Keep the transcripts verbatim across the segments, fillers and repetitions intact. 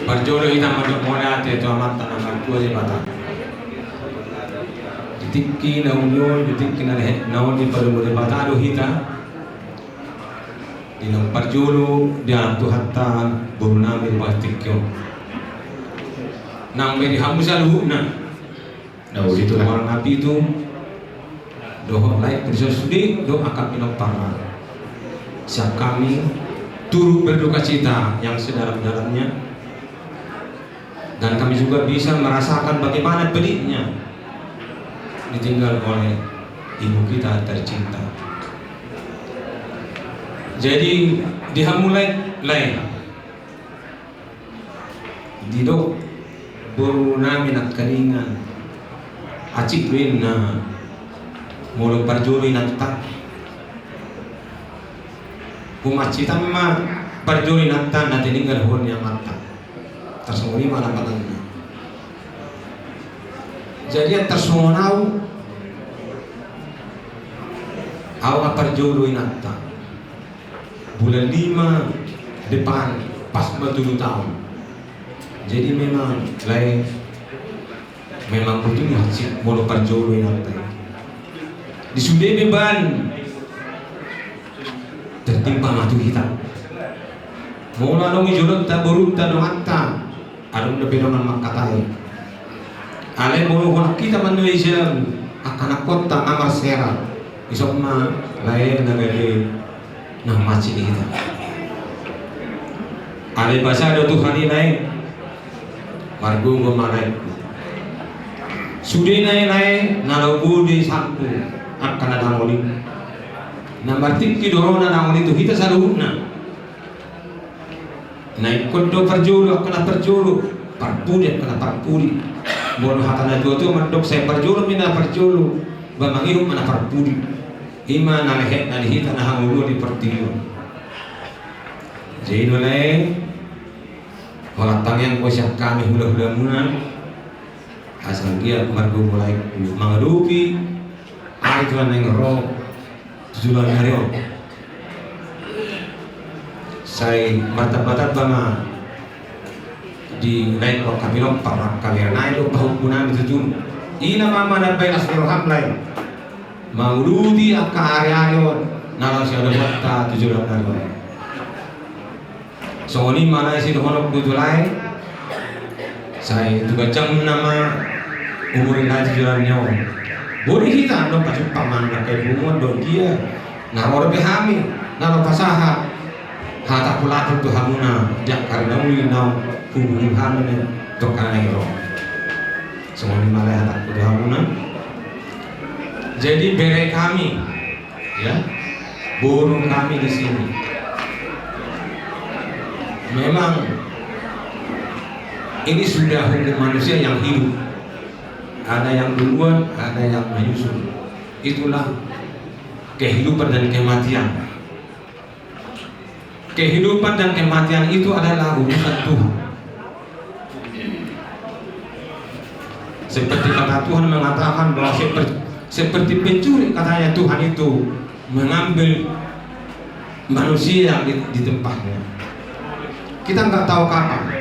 Parjolo hita mandok mauliate tu Amanta na martua Debata. Di tingki na uli on, di tingki na lehet, na on dipadomu Debata do hita. Di na parjolo di Tuhanta boru nami di bagas tingki on. Nang be di hamu saluhutna. Na uli tu Tulang Napitu dohot lae, parjolo sude dohot angka pinomparna. Siap kami turut berduka cita yang sedalam-dalamnya. Dan kami juga bisa merasakan bagaimana pedihnya ditinggal oleh ibu kita tercinta. Jadi, di hamu lae, lae, didok boru nami nangkaningan, hansit do ninna molo parjolo inanta. Humansitna ma parjolo inanta na tininggalhon ni amanta. Tarsongon i ma lapatanna. Jadi, tarsongon au, au ma parjolo inanta. Bulan lima depan, pas ma tolu taon. Jadi memang, lae, memang betul ni hansit molo parjolo inanta. Di sude beban tertimpa ma tu hita. Molo adong di jolonta, borunta, donganta, adong dope dongan mangkatai. Alai molo holan hita manjalo angka anakhonta nga marsera, dison ma, lae, na gabe na mamansing hita. Alai basa do Tuhan i, lae, margogo ma, lae. Sude, lae, lae, na laho boi sangku angka na dangol i. Na martingki do ro na dangol i tu hita saluhutna. Na ingkon do parjolo angka na parjolo, parpudi angka na parpudi. Molo hata na tua-tua mandok, sai parjolo ma na parjolo, ba mangihut ma na parpudi. I ma na lehetna di hita na hangoluan di portibi on. Jadi do, lae, holan tangiang ma sian hami hula-hulamuna, asa anggiat margogo, lae, mangadopi ari tu na naeng ro tu joloan ni ari on. Sai martamba-tamba ma di naeng ro angka pinompar, angka bere nami dohot pahompu nami tutu. I ma na mambahen las ni roham, lae, manguduti angka ari-ari on na laho siadopanonta tu joloan ni ari on. Songon i ma, lae, sidohononku tu lae, sai tu ganjangna ma umur ni lae tu joloan ni ari on. Boi hita do pajumpang manang angka punguan dohot dia, na ro dope hami na laho pasahat hata pulakul tu hamuna di angka ari na uli na huhut hami tu angka na naeng ro. Songon i ma, lae, hatangku tu hamuna. Jadi bere kami, ya, boru kami di sini. Memang ini sudah hukum manusia yang hidup. Ada yang duluan, ada yang menyusul. Itulah kehidupan dan kematian. Kehidupan dan kematian itu adalah urusan Tuhan. Seperti kata Tuhan mengatakan bahwa seper-, seperti pencuri, katanya, Tuhan itu mengambil manusia yang di, di tempatnya. Kita nggak tahu kapan.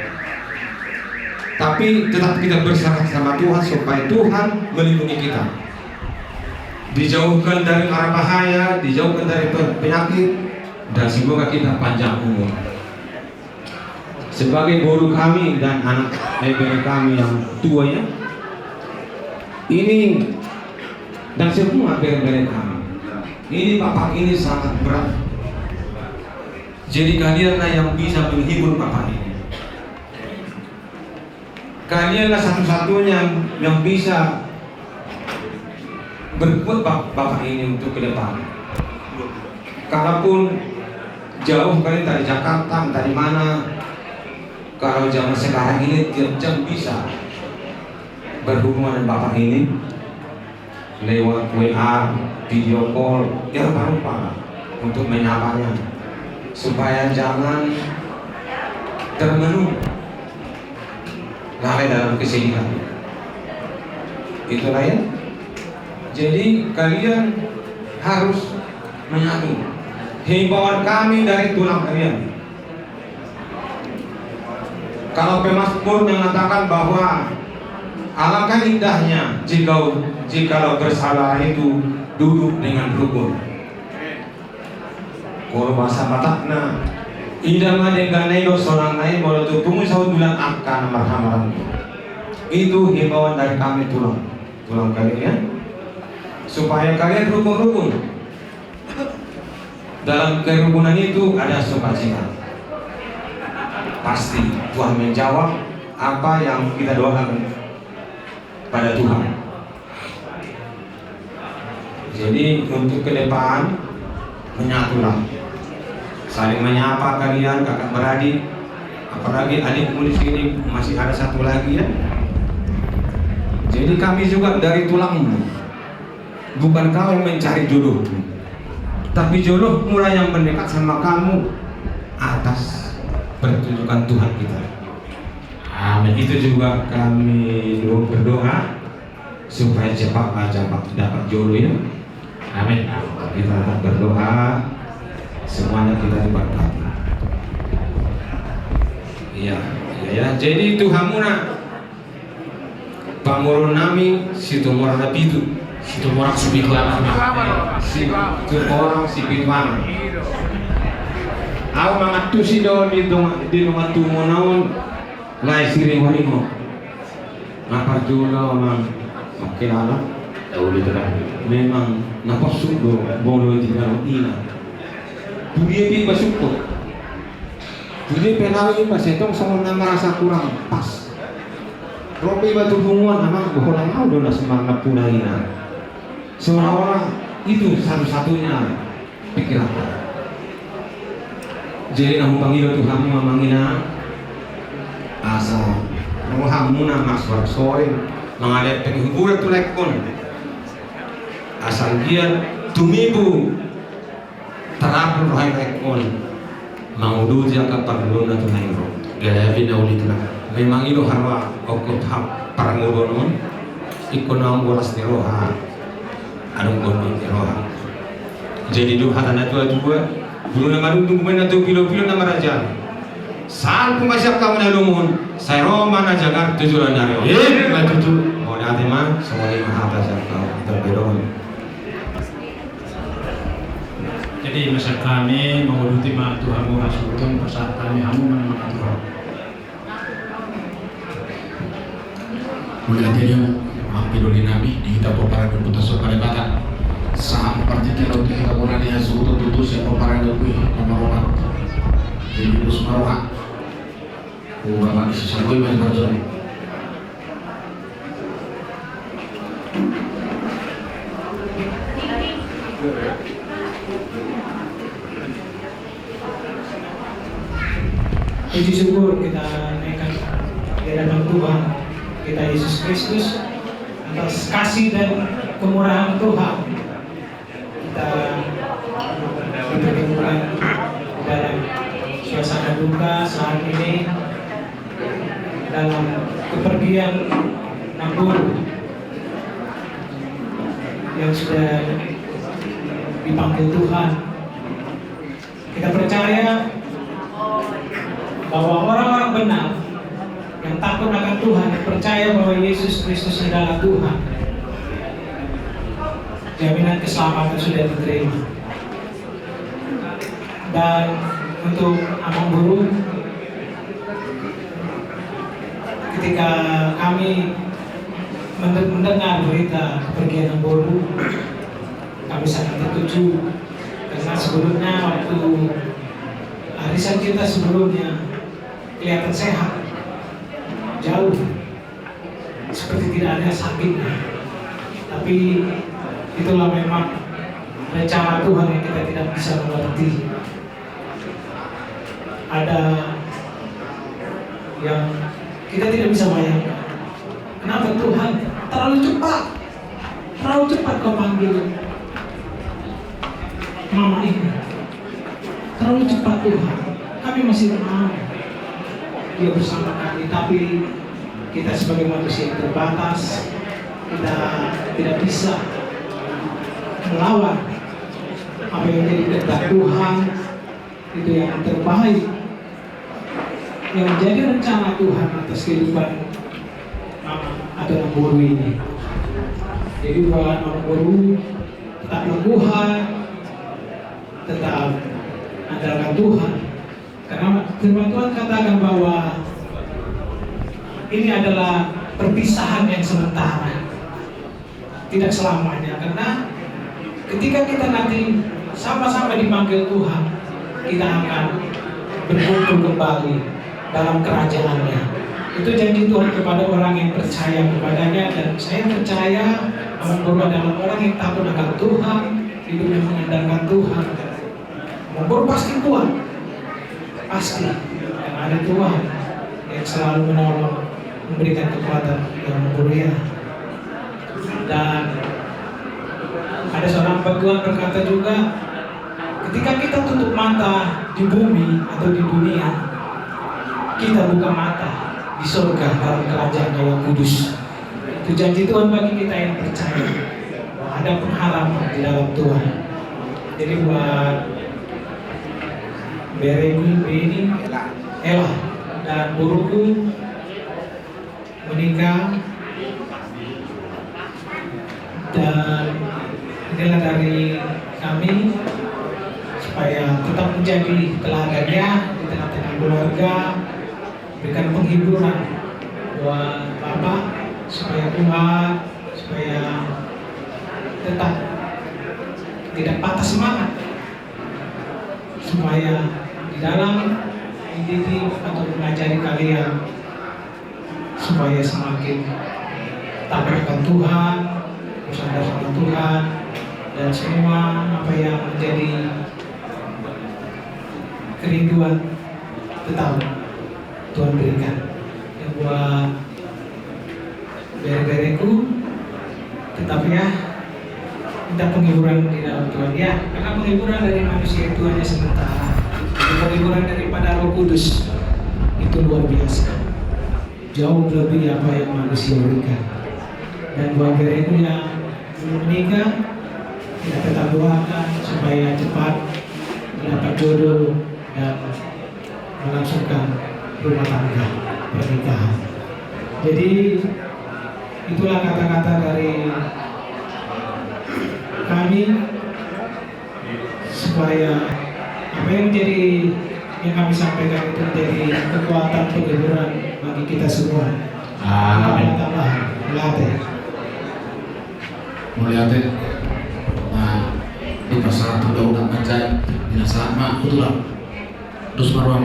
Tapi tetap kita berserah sama Tuhan supaya Tuhan melindungi kita. Dijauhkan dari mara bahaya, dijauhkan dari pe-, penyakit, dan semoga kita panjang umur. Sebagai boru kami dan anak bere kami yang tua, ya, ini, dan semua bere-bere kami, ini bapak ini sangat berat. Jadi kalianlah yang bisa menghibur bapak ini. Kalianlah satu-satunya yang bisa berbuat bak-, bapak ini untuk ke depan. Kalaupun jauh kali, entah di Jakarta, entah di mana, kalau zaman sekarang ini tiap jam bisa berhubungan dengan bapak ini lewat W A, video call, ya, rupa-rupa untuk menyapanya, supaya jangan termenung, lalai dalam kesedihan. Itulah, ya. Jadi kalian harus menyatu. Himbauan kami dari tulang kalian. Kalau pemazmur mengatakan bahwa alangkah indahnya jika, jikalau bersaudara itu duduk dengan rukun. Kalau bahasa Batakna, inda ma denggan na i dohot sonang na i molo tu pungu sahundulan angka na marhamaranggi. Itu himbauan dari kami tulang, tulang kalian, supaya kalian rukun-rukun. Dalam kerukunan itu ada sukacita. Pasti Tuhan menjawab apa yang kita doakan pada Tuhan. Jadi untuk ke depan, menyatulah, saling menyapa kalian kakak beradik, apalagi adikmu di sini masih ada satu lagi ya. Jadi kami juga dari tulangmu, bukan kau yang mencari jodohmu, tapi jodohmu lah yang mendekat sama kamu atas pertunjukan Tuhan kita. Amin. Itu juga kami do-, berdoa supaya cepat lah, cepat dapat jodoh ya. Amin. Kita tetap berdoa, semuanya kita diberkati. Iya, iya ya. Jadi itu hamuna pamoruon nami Situmorang na pitu. Situmorang Sipitu Ama. Situmorang Sipitu Ama. Au mangantusi do di dongan, di dongan tumuna on. Lae siringoringo. Na parjolo amang, oke lala. Tahu itu kan. Memang na porsuk do molo di dalam ina. Budi pe iba sukkut. Budi pe lalu iba setong songon na merasa kurang pas. Ro pe iba tu punguan amang, boholan au do na semangat puna ina. Seolah-olah itu satu-satunya pikiran. Jadi na hupangido tu hamu amang inang, asa rohamuna marsoraksoring mangalehon penghiburan tu laengkon. Asa anggiat tumibu tarapul roha ni laengkon. Manguduti angka parngoluonna tu na i ro. Gabe na uli tu na. Memang i do haroa ongkot hap parngoluon on. Ingkon naung bolas ni roha. Adong gondok ni roha. Jadi do hata na tua-tua. Bulu na marundung, bulu na tu pilo-pilo na maraja. Salpu ma sian hamu na lomon. Sai ro ma na jagar tu joloan ni ari on. Eh, ma tutu. Mauliate ma, songon i ma hata sian hamu. Terpedon. Jadi masa kami manguduti ma tu hamu hasuhuton, pasahat hami hamu ma na mangaturhon. Mauliate ma, amang pidoli nami, di hita pomparan ni ompunta Sopa Debata. Sahat partingkian tu hita bona ni hasuhuton tutu sian pomparan ni ompu i, Ama Roma. Jadi bos maroha. Oh, bapak ni si Samboi masih berjuang. Puji syukur kita naikkan di hadapan Tuhan kita Yesus Kristus atas kasih dan kemurahan Tuhan. Kita dipertemukan dalam suasana duka saat ini, dalam kepergian Namboru yang sudah dipanggil Tuhan. Kita percaya bahwa orang-orang benar yang takut akan Tuhan, yang percaya bahwa Yesus Kristus adalah Tuhan, jaminan keselamatan sudah diterima. Dan untuk Amangboru, ketika kami mende-, mendengar berita kepergian Amangboru, kami sangat terkejut. Karena sebelumnya waktu arisan kita sebelumnya kelihatan sehat, jauh, seperti tidak ada sakitnya. Tapi itulah memang rencana Tuhan yang kita tidak bisa mengerti. Ada yang kita tidak bisa bayangkan. Kenapa Tuhan terlalu cepat? Terlalu cepat kau panggil mama ini. Terlalu cepat Tuhan. Kami masih mau dia bersama kami, tapi kita sebagai manusia yang terbatas, kita tidak bisa Lawan apa yang jadi kehendak Tuhan, itu yang terbaik, yang menjadi rencana Tuhan atas kehidupan Amang atau Amang Boru ini. Jadi, buat Amang Boru, tetap teguh, tetap andalkan Tuhan. Karena firman Tuhan katakan bahwa ini adalah perpisahan yang sementara, tidak selamanya. Karena ketika kita nanti sama-sama dipanggil Tuhan, kita akan berkumpul kembali dalam kerajaan-Nya. Itu janji Tuhan kepada orang yang percaya kepada-Nya, dan saya percaya Amang Boru adalah orang yang takut akan Tuhan, hidupnya mengandalkan Tuhan. Amang Boru pasti kuat. Pasti. Karena ada Tuhan yang selalu menolong, memberikan kekuatan yang mulia. Dan ada seorang pejuang berkata juga, ketika kita tutup mata di bumi atau di dunia, kita buka mata di surga dalam kerajaan Yang Kudus. Itu janji Tuhan bagi kita yang percaya. Ada pengharapan di dalam Tuhan. Jadi, buat bereku, Beni, Ela, dan boruku Monika, dan inilah dari kami, supaya tetap menjadi teladan, ya, di tengah-tengah keluarga. Berikan penghiburan buat Bapak, supaya kuat, supaya tetap tidak patah semangat, supaya di dalam mendidik atau mengajari kalian, supaya semakin takut akan Tuhan, bersandar sama Tuhan, dan semua apa yang menjadi kerinduan tetap Tuhan berikan. Dan buat bere-bereku, tetap, ya, minta penghiburan di dalam Tuhan, ya. Karena penghiburan dari manusia itu hanya sementara. Penghiburan daripada Roh Kudus itu luar biasa. Jauh lebih apa yang manusia berikan. Dan buat bereku yang belum menikah, kita tetap doakan supaya cepat mendapat jodoh dan melangsungkan rumah tangga, pernikahan. Jadi, itulah kata-kata dari kami, supaya apa yang menjadi, yang kami sampaikan itu menjadi kekuatan, penghiburan bagi kita semua. Amin. Kita bertambah. Mauliate. Mauliate. Nah, di pasal tu undang-undang pancai, di nasa ma, kebetulan. Terus ma roham.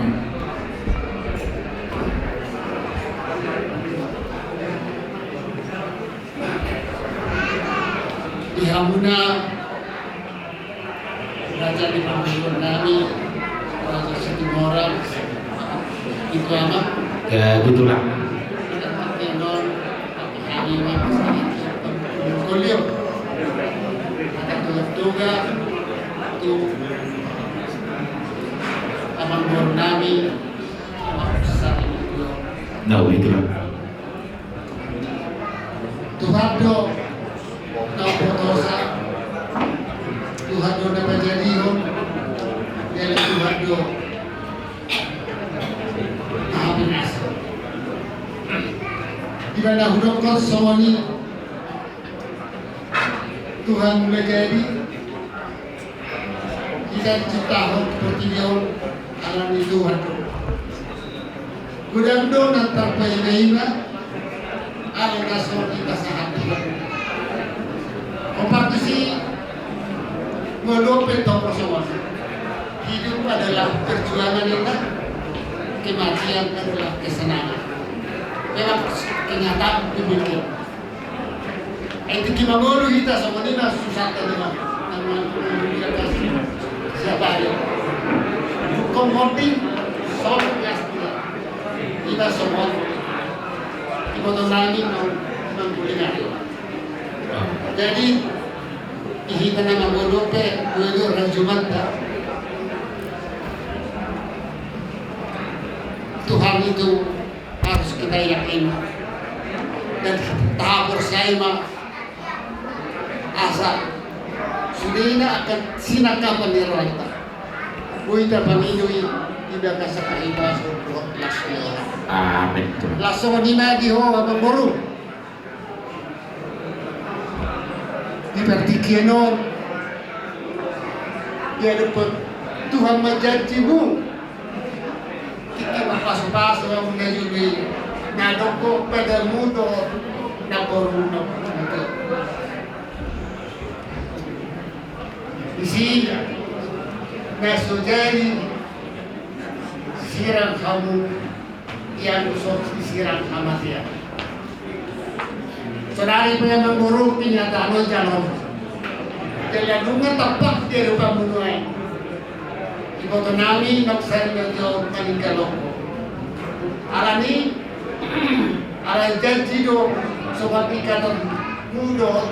Di hamuna, raja di panggung nami, raja Situmorang, itu ama. Ya, kebetulan. Kami ma, kolio. Ada tugas-tugas, tu Amang Boru nami. Nah, itu lah. Tuhan do na umpotosa, Tuhan do na pajadihon, jadi Tuhan do na pinasa. Di mana hudokkon songon i, Tuhan mula jadi, hita diciptahon portibi on ala ni Tuhan do. Godang do na tarpaima-ima, ala na so dipasahat Tuhan. Hombar tusi, molo pe tong songon i. Hidup adalah perjuangan, inna, kematian adalah kesenangan. Memang kenyataan demikian. Ai tingki mangolu hita songon i ma susahta memang. Namun siapa ya? Kau ngerti? Soal ya. Ima songon i. Iboto nami mau mangguling ari. Jadi, di hita na mangolu pe, mangolu rajumanta. Tuhan itu harus kita yakini dan tahaporsai ma asa Sudena akan sinakapan ni rohanta. Boi tapangido i di bagasan hahipason dohot las ni roha. Amin. Las songon i ma di ho amangboru. Di partingkian on, di adopan Tuhan ma janjimu. Tingki marpasupasu hamu na jolo i, na dongkon padamu do na boru na boru. Disi na so jadi sirang hamu, ia na so disirang hamatean. Saonari pe amangboru, kenyataan on jalo. Jala nunga tampak di adopanmu nuaeng. Iboto nami naung sari na tuaon maninggalhon ho. Alani, ala janji do, sobat ikatan mudo,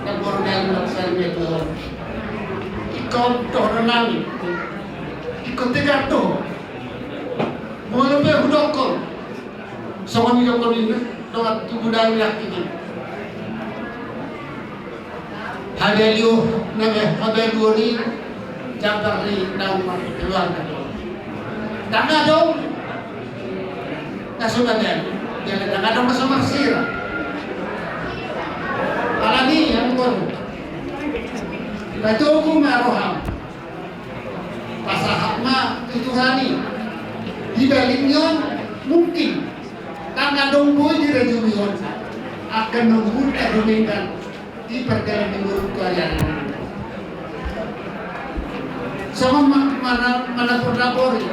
na boru nami naung sari na tuaon. Ingkon dohonon nami. Ingkon tegar do. Molo pe hudokkon. Songon i dohonon i, dongan tubu nami nangkin i. Habalu, nami habalu ni jambar ni naung markeluarga. Ndang adong na so badan, jala ndang adong na so marsirang. Alani i, amangboru, patogu ma roham. Pasahat ma tu Tuhan i. Di balik ni on, mungkin ndang adong boi dirajumi on angka na umur na dumenggan di pardalan ni boru tu ari-ari. Songon ma-, mana-, manapor-napori.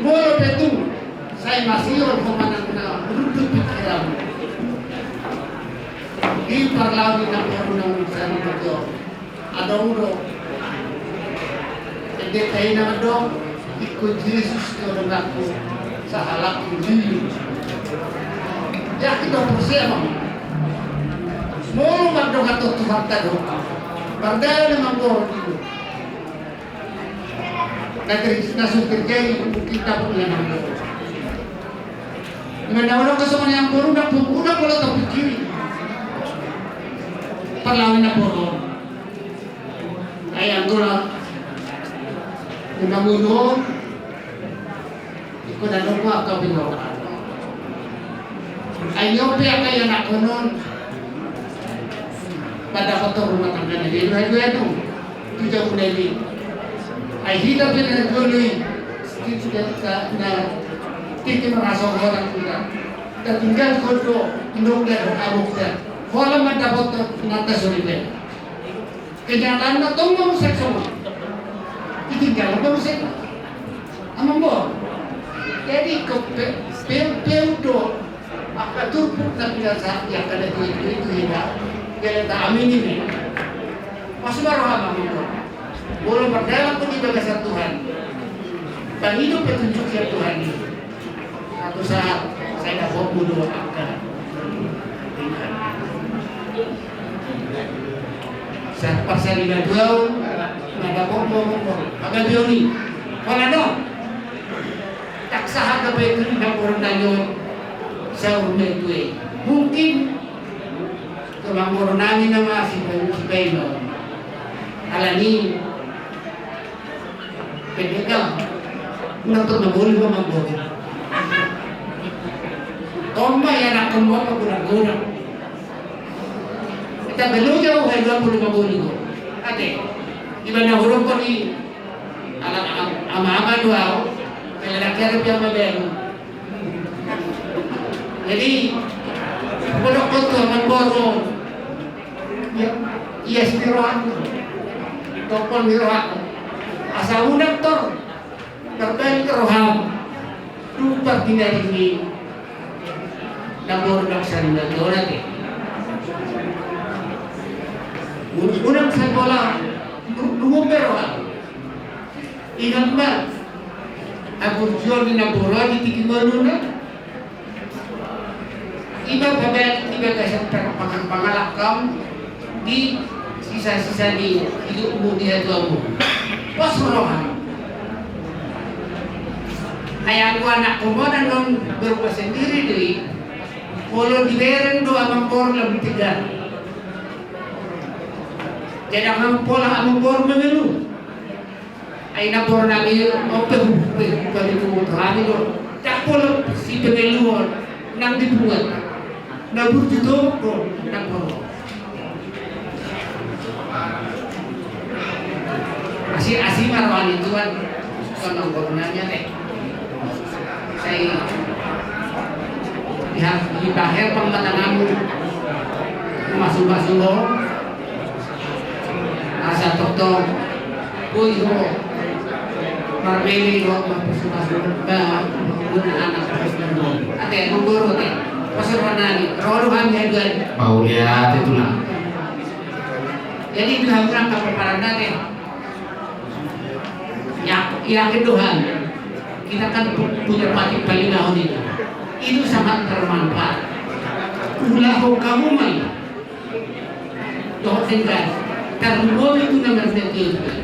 Molo pe tung sai masihol ho manang na rundut pikiranmu, di parlao ni na boru na sari na tuaon. Adong do. Ende taina adong, ingkon Jesus do donganku, sahalakku diri. Yakin do, porsea ma. Molo mandongani Tuhanta do, mardalan ma amangboru i do. Na ter-, na so terjadi mungkin dapot na amangboru. Ima na olo kasongon i amangboru, na pung udah pola tapikiri. Parlao ni na boru. Ai anggo na, na mangolu on, ingkon adong ma angka pinokan. Ai on pe angka ianakhon on, mandapothon rumah tangga na dua-dua tu jabu na i. Ai hita pe na jolo i, na tingki marasongoran hita. Tatinggalhon do inongta dohot abangta. Holan mandapothon inanta soripada. Kenyataanna tong ma muse songon i. Ditinggal ma muse. Amangboru. Jadi ingkon pe-, peu-peu do angka turpuk na pinasahat ni angka na tuatua i tu hita. Jala taamini ma i. Pos ma roham, amangboru. Molo mardalan ho di bagasan Tuhan, pangido petunjuk sian Tuhan i. Satu saat sai dapotmu do angka. Sahat parsari na tuaon, na dapotmu, hagabeon i. Holan on. Ndang sahat dope tu na boru nami on saur matua i. Mungkin tu amangboru nami nama sibaen, sibaen on. Alani Pendek, unang tor na boli ho amangboru. Tong ma ianakhon ma panggoda-goda. Ita belo jau hai dua pulu ma boli ho. Ate. Di mana huruf ko di ama-ama do au. Pele rakyat dia ma belo. Jadi, hudok ho tu amangboru. Ia, ia si rohangku. Topol ni rohangku. Asa unang tor marbalik roham tu partingkian ni na boru na sari na tuaon i. Unang sai pola lungun be roham. Ingat ma haburjuon ni na boru di tingki ngoluna. Ima pabalik di bagasan pang-, pang-, pangalangkam di sisa-sisa ni hidupmu di hatuamu. Pos roham. Ai anggo anakmu na berubah sendiri do i, molo dibereng do amangboru lebih tegar. Jadi, ndang pola amangboru mangolu. Ai namboru nami on pe, pe, pe, pe, pe, hami do. Ndang pola si pangoluon nang di punguan. Na burju do, do, namboru. Asi, asi ma roha ni Tuhan, songon guru nami ate. Sai, ya, dibahen pangmatanganmu. Masu-masu lo. Asa tongtong. Boi ho. Marmele ho, masu-masu. Ba, guru anak. Ate, guru, ate. Pasal warna ni. Rodo hami haduan. Mauliate, Tulang. Jadi, itu hami rangka perparan ate. Ya, yakin Tuhan, kita kan pu-, punya patik paling naon itu. Itu sangat bermanfaat. Ulahon hamu ma i. Dohot denggan. Tarlumobi tu na marnatua-tua.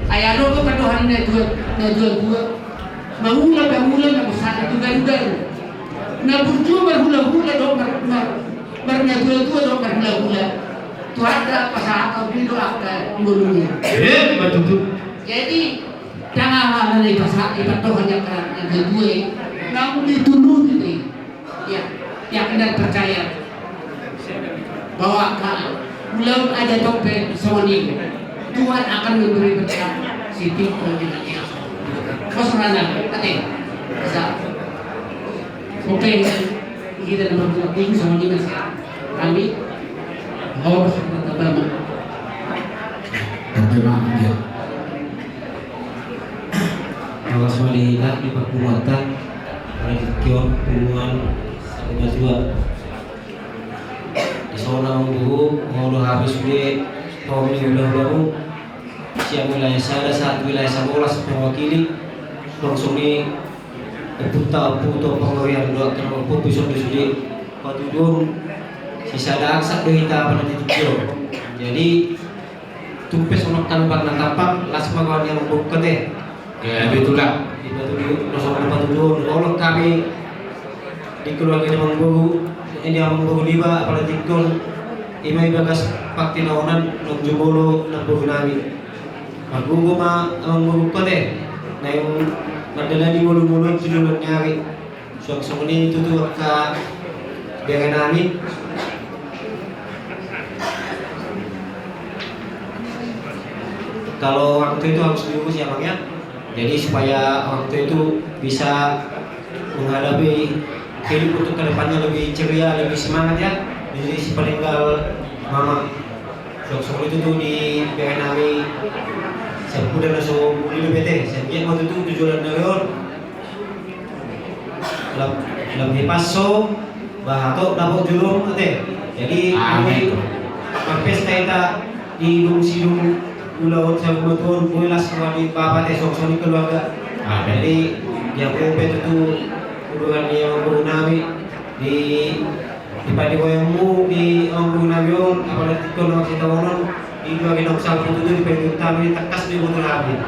Ai adong do pandohan na tua, na tua-tua. Mangula, mangula, na bosan tu garu-garu. Na burju marhula-hula dohot mar-, mar-, marnatua-tua dohot marhula-hula. Tu angka pasahat au do angka ngolungi. Eh, betul tu. Jadi, ndang ala-ala na dipasahat, dipandohan ni angka na tua-tua i. Namun ditulung gitu. Ya, yakin dan percaya bahwa ka-, ulaon aja tong pe songon i, Tuhan akan memberi berkat sitio dengan ikhlas. Kos rana, ate. Bisa. Oke, kita dapat waktu sama ini, Mas. Kami, oh, kata Bama. Kata Bama, ya. Awas wali nak di perpunguan, wali kion punguan, sama dua. Di sana amangboru, molo habis be, kau ni udah baru. Siap wilayah sada, sahat wilayah sabolas, mewakili. Langsung ni, puta, puta, pengorian, dua, terlalu putus, sudah, sudah. Patudun, sisada aksak do hita pada titik itu. Jadi, tung pe songon kaluban na tampak, las ma roha ni amangboru ate. Ya, betul lah. Di patudun, songon patudun, olok hami di keluarga ni amangboru, ini amangboru niba, apala tingkon, ima ibagas paktinonan, nang jumolo, nang boru nami. Margogo ma amangboru ate, naeng mandalani ngolu-ngolu tu joloan ni ari. Suang songon i tutu angka bere nami. Kalau orang tua itu harus diurus ya, Bang, ya. Jadi supaya orang tua itu bisa menghadapi hidup untuk kedepannya lebih ceria, lebih semangat ya. Jadi si peninggal mama. Suang songon i tutu di bere nami. Siap kuda na so muli do bete. Siap ia mau tutu tujuan dari on. Lam, lam di paso, bahato, dapot jolom, ate. Jadi, amin. Marpesta hita di dung sidung, ulaon sabulan tuon, boi las roha ni bapa ate, songon i keluarga. Amin. Jadi, dia kope tutu, uduran ni amangboru nami, di Di padi wayangmu di amangboru nami on, apala tingkon na marsitaonon, di dua ginok salpu tutu di padi utama di tangkas di boto nami.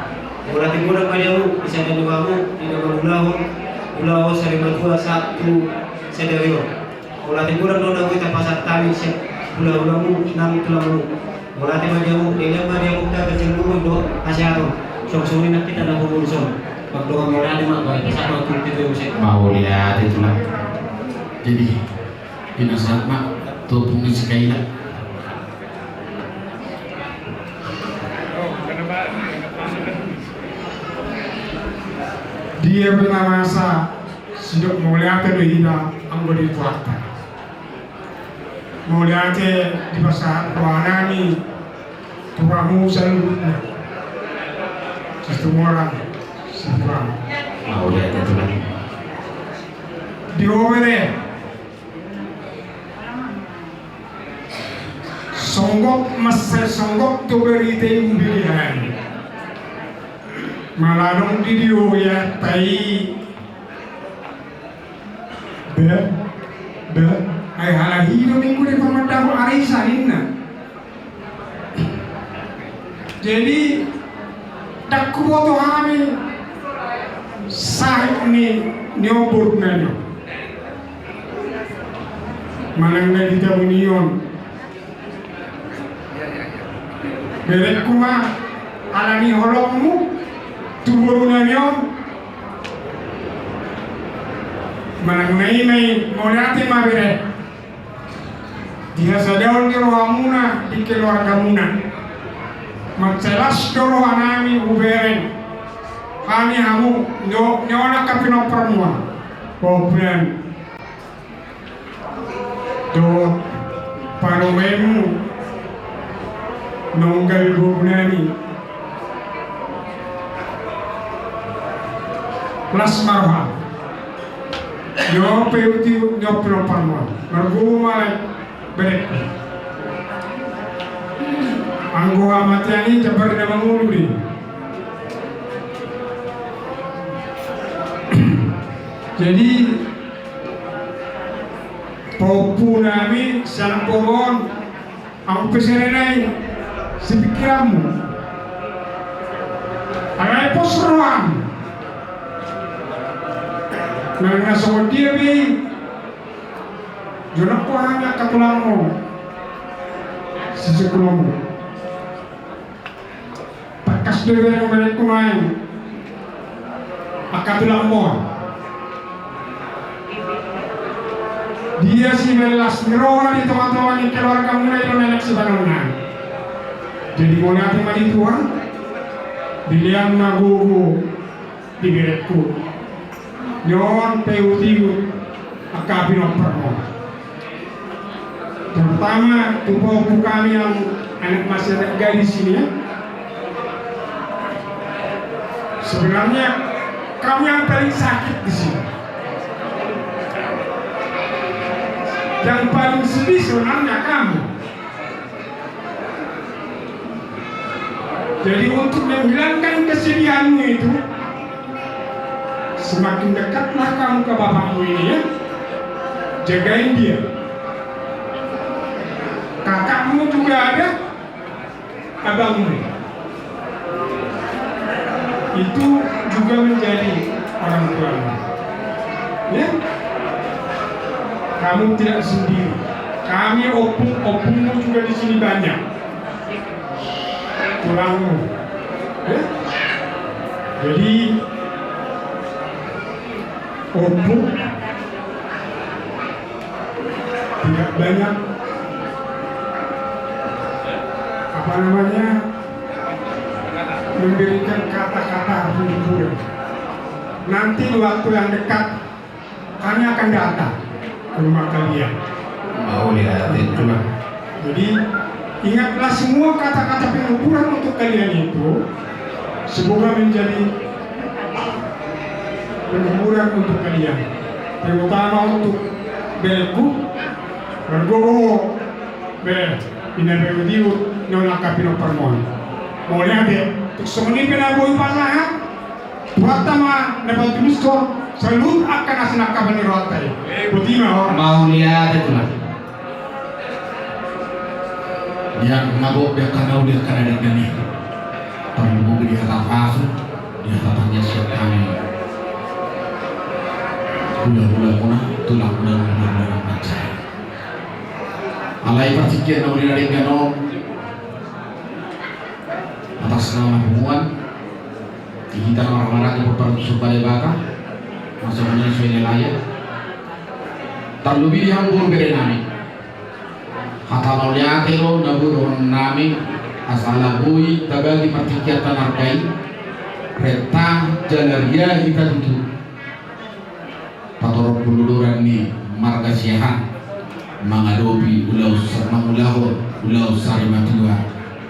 Mauliate godang ma di hamu, di sada ni hamu, di na mangulahon, ulaon sari matua sahat tu sadari on. Mauliate godang do na boi tapasahat hami sian hula-hulamu nang tulangmu. Mauliate ma di hamu, dilehon ma di hamu da ganjang umur dohot hasehaton. Songon i nang hita na mangulahon. Pardongan mauliate ma, baik pasahat ma tu hita muse. Mauliate tulang. Jadi, Pinasahat ma tu ompung ni si Kaila. Dia pe na masa sidok mauliate do hita anggo di Tuhanta. Mauliate dipasahat roha nami tu hamu saluhutna. Situmorang, Situmorang. Mauliate tulang. Di ho bere. Songgop mansai songgop do berita i hubege hami. Maladong di dia i ate i. Be, be, ai halak i do minggu di pamadamu ari saninna. Jadi, ndang huboto hami sahit ni, ni omborna i. Manang na di taon i on. Berengku ma, ala ni holongmu tu boru nami on. Manang na i ma i, mauliate ma bere. Di hasadaon ni rohamuna di keluargamuna. Mansai las do roha nami hubereng hami hamu, nyo, nyola angka pinomparmuna. Pahompu nami dohot parumaenmu nonggal boru nami. Las ma roha. Nyo pe uti, nyo pinomparmuna. Margogo ma alai berengku. Anggo hamatean i jambar na mangolu do i. Jadi, pahompu nami sian boru on, ahu pe sere nai sipingkiranmu. Alai pos roham. Nang na songon dia be i, jonok rohana angka tulangmu, sisungkunmu. Tangkas do bereng, berengku ma i, angka tulangmu. Dia sian las ni roha di tongatonga ni keluargamuna i do na naeng sipanonnan. Jadi mauliate ma di Tuhan. Dilehon ma gogo di berengku. Nyon pe ihutihut angka pinomparmuna. Terutama tu pahompu kami yang anak, masih anak gadis ini, ya. Sebenarnya kamu yang paling sakit di sini. Yang paling sedih sebenarnya kamu. Jadi, untuk menghilangkan kesedihanmu itu, semakin dekatlah kamu ke bapakmu ini, ya. Jagain dia. Kakakmu juga ada, abangmu. Itu juga menjadi orang tuamu. Ya? Kamu tidak sendiri. Kami, ompung, ompungmu juga di sini banyak. Tulangmu. Ya? Jadi, ompung tidak banyak, apa namanya, memberikan kata-kata penghiburan. Nanti di waktu yang dekat, kami akan datang ke rumah kalian. Mau lihat itu lah. Jadi, ingatlah semua kata-kata penghiburan untuk kalian itu, semoga menjadi penghiburan untuk kalian, terutama untuk berengku. Margogo be, ina be, udiut, nyola angka pinomparmuna. Mauliate. Tung songon i pe na boi pasahat, Tuhanta ma na patulushon saluhut angka na sinangkapan ni rohanta i. Botima ho. Mauliate, Tulang. Ia, na gok be angka na uli, angka na denggan i. Tarlumobi di hata pasu, di hata tangiang sian hami. Hulahula muna, tulang muna, muna, muna, muna. Alai partingkian na uli na denggan on, atas nama punguan, di hita na marhahamaranggi pomparan tu Somba Debata, masa muna so i na lae. Tarlobi di hamu boru bere nami. Hata mauliate do na boi dohonon nami, asa ala boi tabagi partingkianta na arga i, renta jala ria hita tutu. Patorop huludoran ni marga Siahaan mangadopi ulaon sa-, mangulahon ulaon sari matua,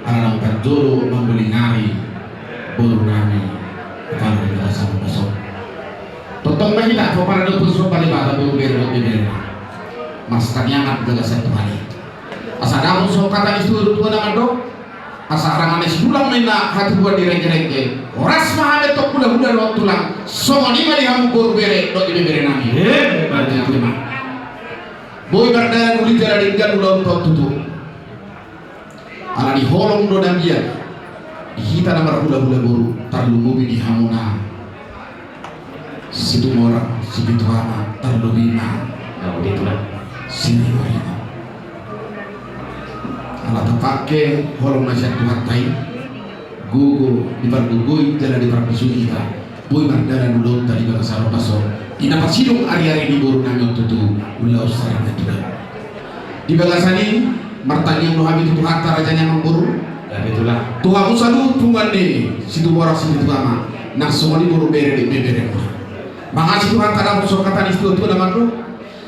ala naung parjolo mangulingari boru nami, kepala di bagasan baso. Tongtong ma hita, pomparan dohot Somba Debata, boru bere dohot bebere. Marsitangiangan di bagasan Tuhan i. Asa dapot songon hata ni situa-tua na mandok, asa arangan ni sidulang ma inna hatibuan ni renggerengge. Horas ma hamu antong hulahula dohot tulang, songon i ma di hamu boru bere dohot bebere nami. Eh, betul. Boi mardalan uli jala denggan ulaonta on tutu. Ala ni holong do na biar di hita na marhulahula boru, tarlumobi di hamu na Situmorang, Sipitu Ama, tarlobi ma. Nah, begitu lah. Sini, mari. Ala tapake holong na sian Tuhanta i, gogo dipargogoi jala diparmusui hita, boi mardalan ulaonta di bagasan ombas on. Di na parsidung ariari ni boru nami on tutu ulaon sari na tulang. Di bagasan i martangiang do hami tu Tuhanta raja ni amangboru. Gabe tulang. Tu hamu saluhut punguan ni Situmorang Sipitu Ama, nang songon i boru bere dohot ibebere. Mangasi Tuhanta dapot songon hata ni situatua na mandok.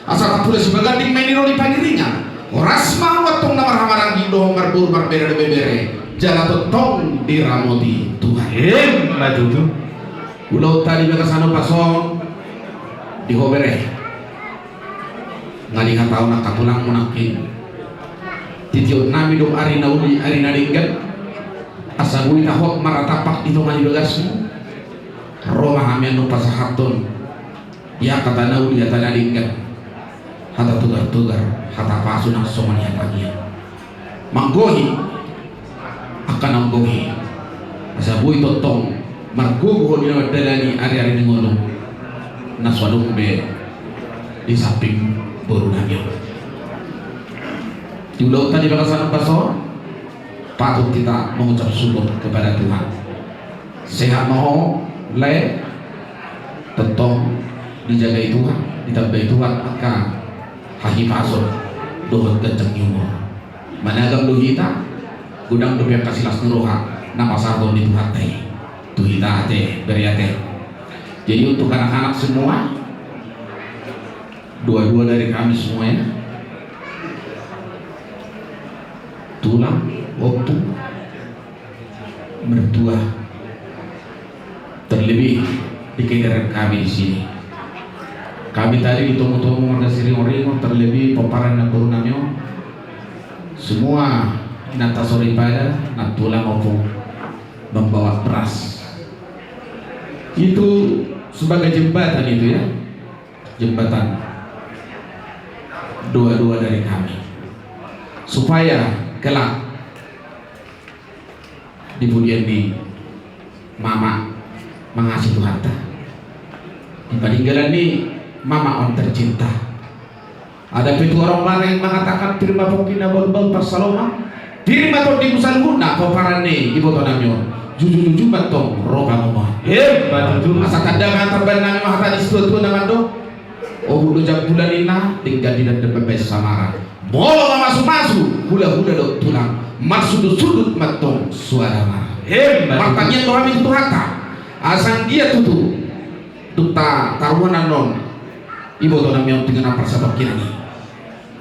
Asa tapula sibaganding ma i ro di pangiringan. Horas ma hamu antong na marhahamaranggi dohot marboru marbere dohot ibebere. Jala tongtong diramoti Tuhan. Emma tutu. Ulaonta di bagasan ombas on di ho bere. Nga dihatahon angka tulangmu nangkin. Titiop nami do ari na uli ari na denggan. Asa boi tahop maratapak di tonga ni bagasmu. Ro ma hami annon pasahathon. Ia hata na uli hata na denggan, hata togar-togar, hata pasu nang songon i hata tangiang. Manggohi angka na manggohi, asa boi tongtong margogo ho di na mandalani ariari ni ngolu na so adong be di samping boru nami on. Di ulaonta di bagasan ombas on, patut kita mengucap syukur kepada Tuhan. Sehat ma ho lae, tongtong dijagai Tuhan, ditambai Tuhan angka hahipason dohot ganjang ni umur. Managam do hita, godang dope angka silas ni roha na pasahaton ni Tuhanta i tu hita ate, bere ate. Jadi untuk anak-anak semua, doa-doa dari kami semuanya, tulang, ompu, mertua, terlebih di kedaran kami di sini. Kami tadi di Tomu-Tomu marga Siringo-ringo, terlebih pomparan ni boru nami on. Semua inanta soripada, nantulang maupun membawa beras. Itu sebagai jembatan itu ya. Jembatan doa-doa dari kami. Supaya kelak di pudian ni mama mangasi Tuhanta. Di paninggalan ni mama on tercinta. Ada petua orang Batak yang mengatakan, pir ma pongki na balu-balu pansalongan, pir ma tondimu saluhutna pomparan ni iboto nami on. Juju-juju ma antong ro pangomoan. Emma tutu. Asa tanda ma tambahan nami ma hata ni situatua na mandok. Ohut do jambulan ninna, denggan di dandang baen samara. Molo mamasu-masu, hula-hula dohot tulang, marsundut-sundut ma antong suara ma. Emma tutu. Martangiang do hami tu Tuhanta. Asa anggiat tutu dung ta taruhon annon iboto nami on tu inganan parsatongkinan i.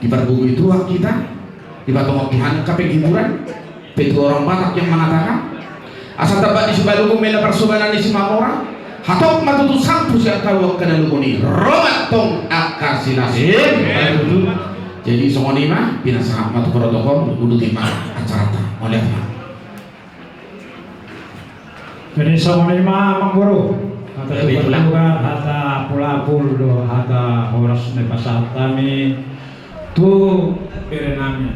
Dipargogoi Tuhan hita, dipatongon Tuhan angka penghiburan, petua orang Batak yang mengatakan, asa tamba ni Sibalungun ma na parsobanan ni Simamora, hatop ma tutu sampu sian hau angka na lungun i, ro ma antong angka silas. Emma tutu. Jadi songon i ma, pinasahat ma tu protokol, uduti ma acaranta. Mauliate ma. Jadi songon i ma amangboru. Hata tugar-tugar, hata apul-apul do, hata horas na pasahat hami tu bere nami,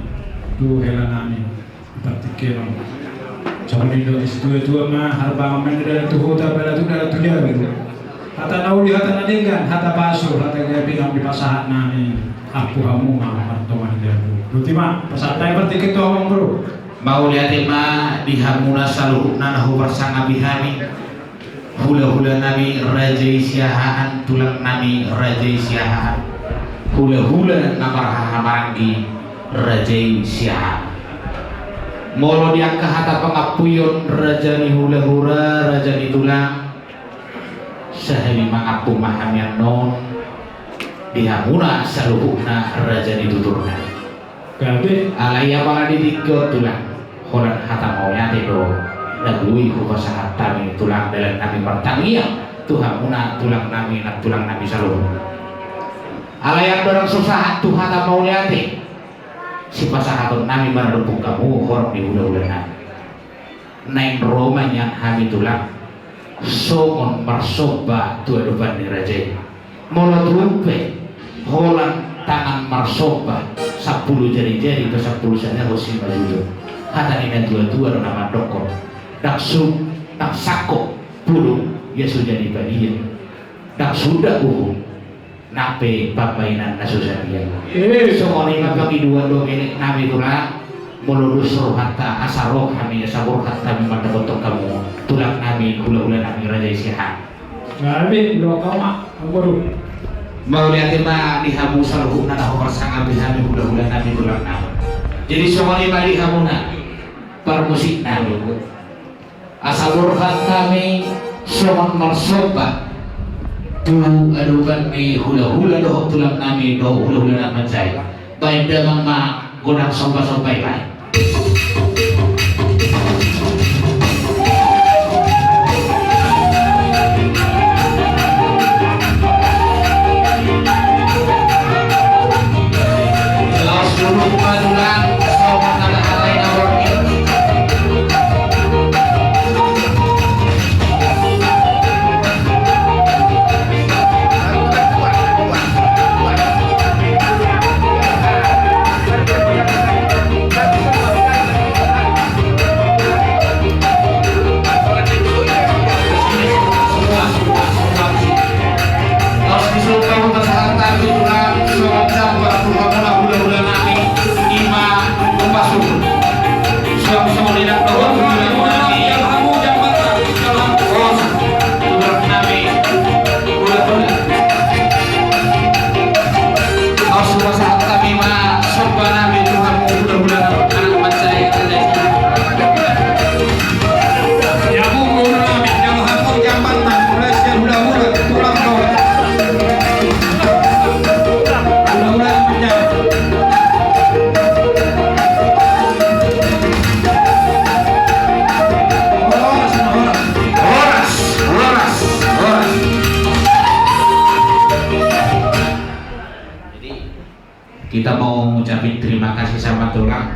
tu hela nami. Tartib kena. Songon i do, situa-tua ma, harbangan ma ni dalan tu huta, bala tu dalan tu jabu. Hata na uli, hata na denggan, hata pasu, hata gabe na dipasahat nami. Ampu hamu ma martonga ni jabu. Uduti ma, pasahat hami partingki tu amangboru. Mauliate ma di hamuna saluhutna na huparsangapi hami. Hula-hula nami raja i Siahaan, tulang nami raja i Siahaan. Hula-hula na marhahamaranggi raja i Siahaan. Molo di angka hata pangampuon raja ni hula-hula, raja ni tulang, sahali mangampu ma hami annon di hamuna saluhutna raja ni tuturna. Gabe. Alai apala di tingki on tulang, holan hata mauliate do na boi hupasahat hami tulang, dalan nami martangiang tu hamuna tulang nami, nantulang nami saluhut. Alai andorang so sahat tu hata mauliate, sipasahaton nami ma na dompung hamu horong ni hula-hula nami. Naeng ro ma nian hami tulang songon marsomba tu adopan ni raja i. Molo tung pe holan tangan marsomba, sampulu jari-jari pe sampulu sada, hos i ma jujur. Hata ni na tua-tua do na mandokkon, ndang sung, ndang sangko pulung ia so jadi badia, ndang sunda uhum nang pe pambahenan na so sadia. Eh. Songon i ma pangidoan dohot elek nami tulang, Molo dos rohanta asa ro hami, asa borhat hami mandapothon hamu, tulang nami, hula-hula nami, raja i Siahaan. Gabe, dohot hamu ma, amboru. Mauliate ma di hamu saluhutna na huparsangapi hami, hula-hula nami, tulang nami. Jadi songon i ma di hamuna parmusik nami. Asa borhat hami songon marsomba tu adopan ni hula-hula dohot tulang nami dohot hula-hula na mansai. Baen damang ma godang somba-somba i baen. Horas, horas, horas. Jadi, kita mau ngucapin terima kasih sama tulang.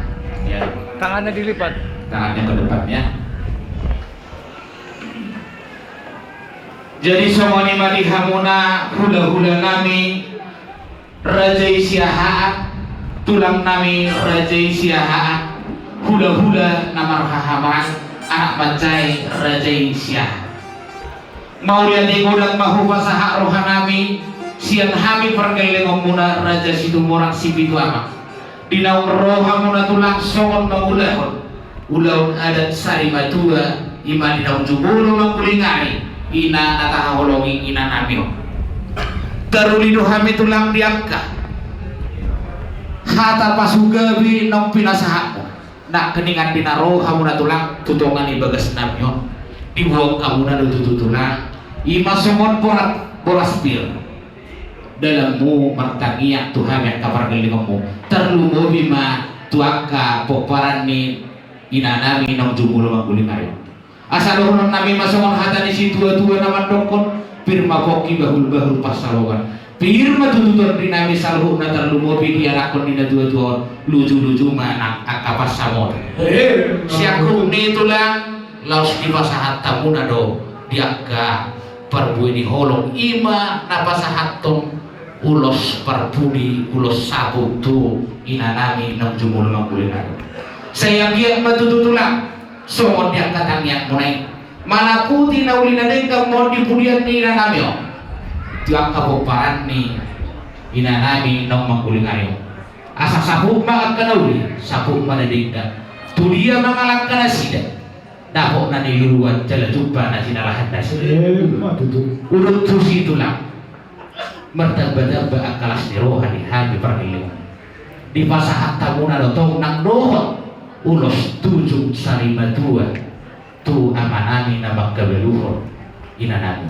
Ya. Tangannya dilipat. Tangannya ke depan, ya. Jadi, songon i ma di hamuna hula-hula nami, raja i Siahaan, tulang nami, raja i Siahaan, hula-hula na marhahamaranggi, anak mansai, raja i Siahaan. Mauliate godang ma hupasahat roha nami sian hami pargellengonmuna Raja Situmorang Sipitu Ama. Di naung ro hamuna tulang songon mangulahon ulaon adat sarimatua, i ma di naung jumolo manggulingari ina na tahaholongi ina nami on. Taruli do hami tulang di angka hata pasugabi naung pinasahatmu. Nangkiningan di na ro hamuna tulang tu tonga ni bagas nami on, diboan hamuna do tutu tulang, i ma songon borat, boras pir. Dalanmu martangiang tu hami angka pargellengonmu, tarlumobi ma tu angka pomparan ni ina nami naung jumolo manggulingari on. Asa dohonon nami ma songon hata ni situa-tua na mandokkon: Pir ma pongki, bahul-bahul pansalongan. Pir ma tutu tondi nami saluhutna, tarlumobi di anakkon ni na tua-tua on, luju-luju ma nang angka pansamotan. Siangkup ni tulang, laos dipasahat hamuna do di angka parbue ni holong, i ma na pasahathon ulos parpudi, ulos saput tu ina nami naung jumolo manggulingari. Sai anggiat ma tutu tulang, songon di angka tangiangmuna i, manaputi na uli na denggan ma on di pudian ni ina nami on, tu angka pomparan ni ina nami naung manggulingari on. Asa saput ma angka na uli, saput ma na denggan. Tu dia mangalangka nasida, dapot na niluluan jala jumpa na jinalahan nasida. Ima tutu. Udut tusi tulang, martamba-tamba angka las ni roha di hami pargellengon. Dipasahat hamuna do tong nang dohot ulos tujung sarimatua tu ama nami na mangkabaluhon ina nami.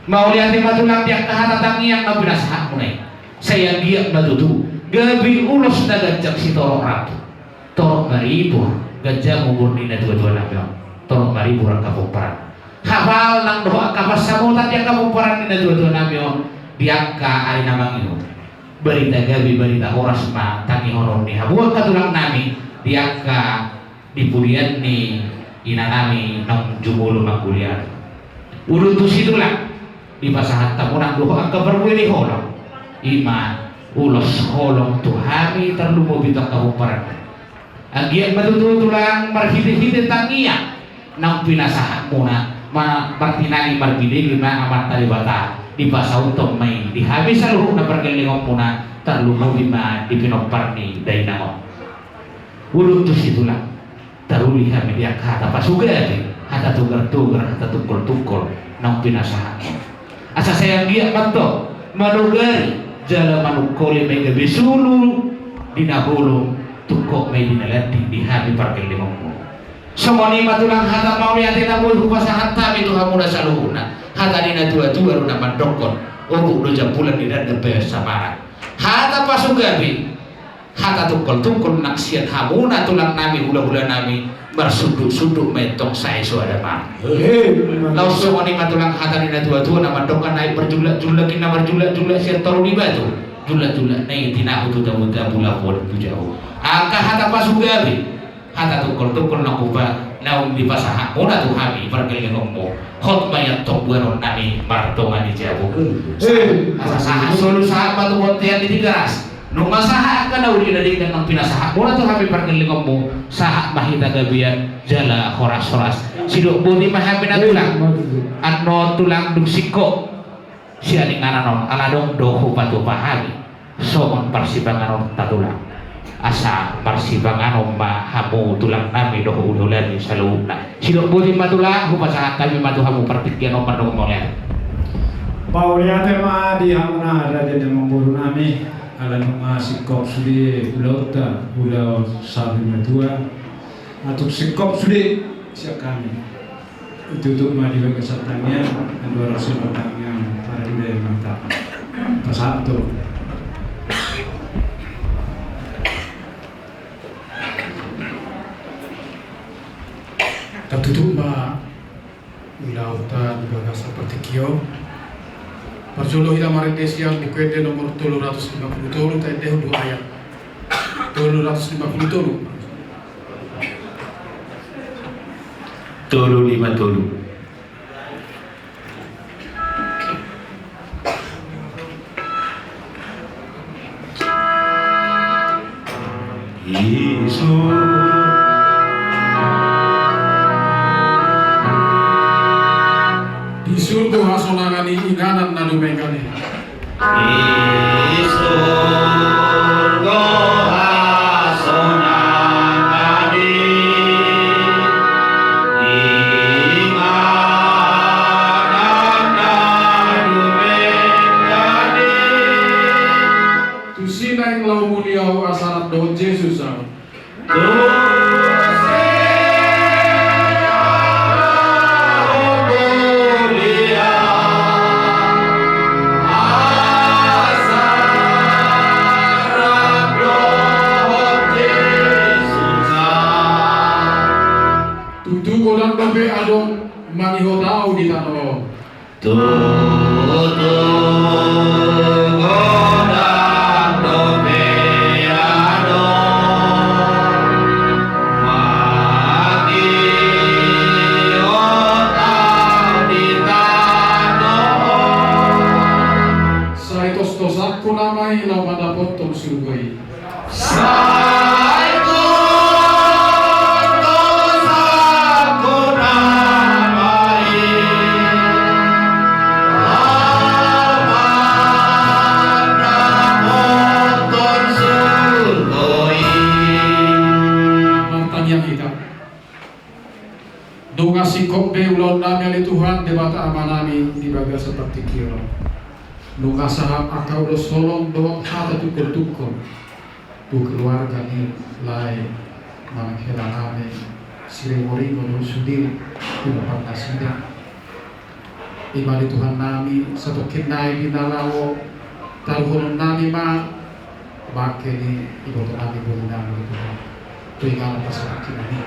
Mauliate ma tulang di angka hata tangiang na pinasahatmuna i. Sai anggiat ma tutu gabe ulos na ganjang sitorop rambu, torop maribur ganjang umur ni na tua-tua nami on, torop maribur angka pomparan. Hapal nang dohot angka pansamotan di angka pomparan ni na tua-tua nami on di angka ari na mangihut. Barita gabe, barita horas ma tangihonon ni hamu angka tulang nami di angka di pudian ni ina nami naung jumolo manggulingari. Udut tusi tulang, dipasahat hamuna dohot angka parbue ni holong, i ma ulos holong tu hami tarlumobi tu angka pomparan. Anggiat ma tutu tulang marhite-hite tangiang naung pinasahatmuna, ma-, martinangi marbinege ma Amanta Debata, dipasauthon ma i di hami saluhutna pargellengonmuna, tarlumobi ma di pinompar ni dainang on. Olo tusi tulang, taruli hami di angka hata pasugadi, hata togar-togar, hata tungkol-tungkol naung pinasahat. Asa sai anggiat ma antong manogari jala manungkoli ma i gabe sulu di na bolon, tungkot ma i di na landit di hami pargellengonmu. Songon i ma tulang hata mauliate na boi hupasahat hami tu hamuna saluhutna. Hata ni na tua-tua do na mandokkon: Ombuk do jambulan di dandang pe samaran. Hata pasugadi, hata tungkol-tungkol nang sian hamuna tulang nami, hula-hula nami, marsunduk-sunduk ma i antong sai so ada ma. Laos songon i ma tulang hata ni na tua-tua na mandokkon: Aek marjullak-jullak, inna marjullak-jullak sian toru ni batu, jullak-jullak na i tinahu tu tabu-tabu, labuan tu jabu. Angka hata pasugadi, hata tungkol-tungkol na hupa, naung dipasahatmuna tu hami pargellengonmu, hot ma i antong boanon nami martonga ni jabu. Asa sahat solu, sahat ma tu bontean ni Tigaras. Nunga sahat angka na uli na denggan naung pinasahatmuna tu hami pargellengonmu, sahat ma hita gabean jala horas-horas. Sidok boti ma hami na tulang. Annon tulang, dung singkop sian inganan on, ala adong do hupatupa hami songon parsipanganon ta tulang. Asa marsipanganon ma hamu tulang nami dohot hula-hula nami saluhutna. Sidok boti ma tulang, hupasahat hami ma tu hamu partingkian on mandok mauliate. Mauliate ma di hamuna raja ni amangboru nami, ala nunga singkop sude ulaonta, ulaon saur matua. Atuk singkop sude sian hami. Itutu ma di bagasan tangiang, andorang so martangiang, marhite ma hita. Pasahat tu. Tatutup ma ulaonta di bagasan partingkian. Parjolo hita marende sian Buku Ende nomor tolu ratus lima puluh tolu, taendehon dua ayat. Tolu ratus lima puluh tolu. Tolu lima tolu. Di sur-, di surgo hasonangan ni inganan na dumenggan i. Di surgo hasonangan ni inganan na dumenggan i. Tusi naeng laho mulia ahu asa rap dohot Jesus ahu. Tutu godang dope adong mangihut ahu di tano on. Tutu godang dope adong mangihut ahu di tano on. Sai tostosanku nama i laho mandapothon surgo i. Sai tostosanku nama i laho mandapothon surgo i. Martangiang hita. Nunga singkop be ulaon nami ale Tuhan Debata Ama nami di bagasan partingkian on. Nunga sahat angka ulos holong dohot hata tungkol-tungkol tu keluarga ni lae manang hela nami Siringoringo dohot sude, tu na parnasida. Ima ale Tuhan nami, satongkin nai di na laho taruhonon nami ma bangke ni iboto nami, boru nami ale Tuhan, tu inganan pasahat nami.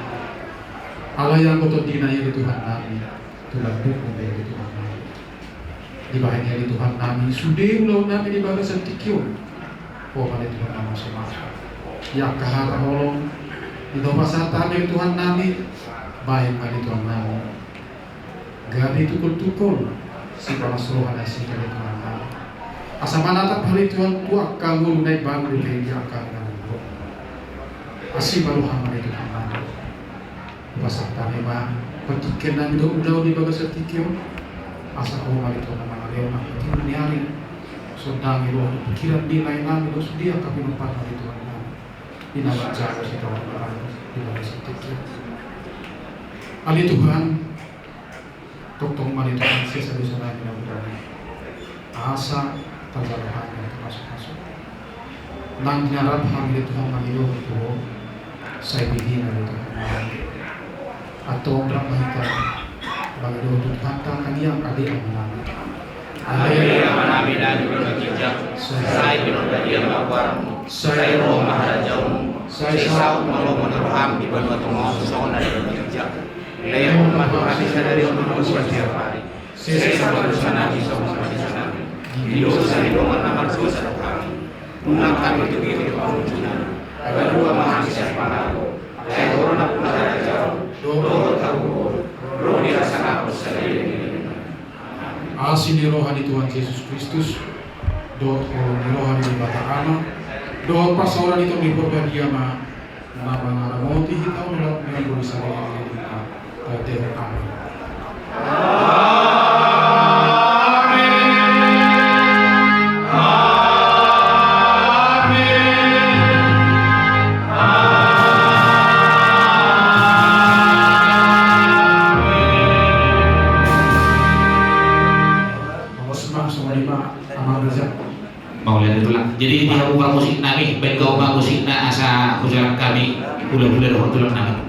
Alai anggo tondina i ale Tuhan nami, tu landukmu be ale Tuhan nami. Dibahen i ale Tuhan nami sude ulaon nami di bagasan tingki on. Ho ma ale Tuhan nami so masa di angka hata holong di na hupasahat hami ale Tuhan nami. Bahen ma ale Tuhan nami gabe tungkol-tungkol sipalas roha nasida ale Tuhan nami, asa manatap hami ale Tuhan tu angka ngolu na imbaru dope di angka na umur. Asi ma roham ale Tuhan nami. Hupasahat hami ma partingkian nami dohot ulaon di bagasan tingki on. Asa Ho ma ale Tuhan na mangalehon angka tiur ni ari, sondangi roha dohot pingkiran ni lae nami dohot sude angka pinompar nami ale Tuhan nami. Di na manjalo sitaonon nami Terima kasih. Ale Tuhan, tongtong ma ale Tuhan sesa dosa nami na hurang, asa tajalo hami na tarpasupasu. Nang di na rap hami ale Tuhan mangido tu Ho, sai dihina ale Tuhan. Antong rap ma hita mangido tu Tuhanta, tangiang ale Amanami. Ale Amanami na di banua ginjang, sai pinarbadia ma goarMu, sai ro ma harajaonMu, sai saut ma lomo ni rohaM di banua tonga on songon na di banua ginjang. Lehon ma tu hami sadari on hangoluan siapari. Sesa ma dosa nami songon na sesa nami di dosa ni dongan na mardosa tu hami. Unang hami togihon tu pangunjunan, ai palua ma hami sian pangago. Ai Ho do nampuna harajaon dohot hagogoon, ro di hasangapon saleleng ni lelengna. Asi ni roha ni Tuhan Jesus Kristus, dohot holong ni roha ni Debata Ama, dohot parsaoran ni Tondi Porbadia ma na mangaramoti hita on dohot na boi saleleng ni lelengna. Amen. Amen. Mauliate tulang. Jadi dihabuka musik nami, baen gau ma musikna asa hujalang hami hula-hula dohot tulang nami.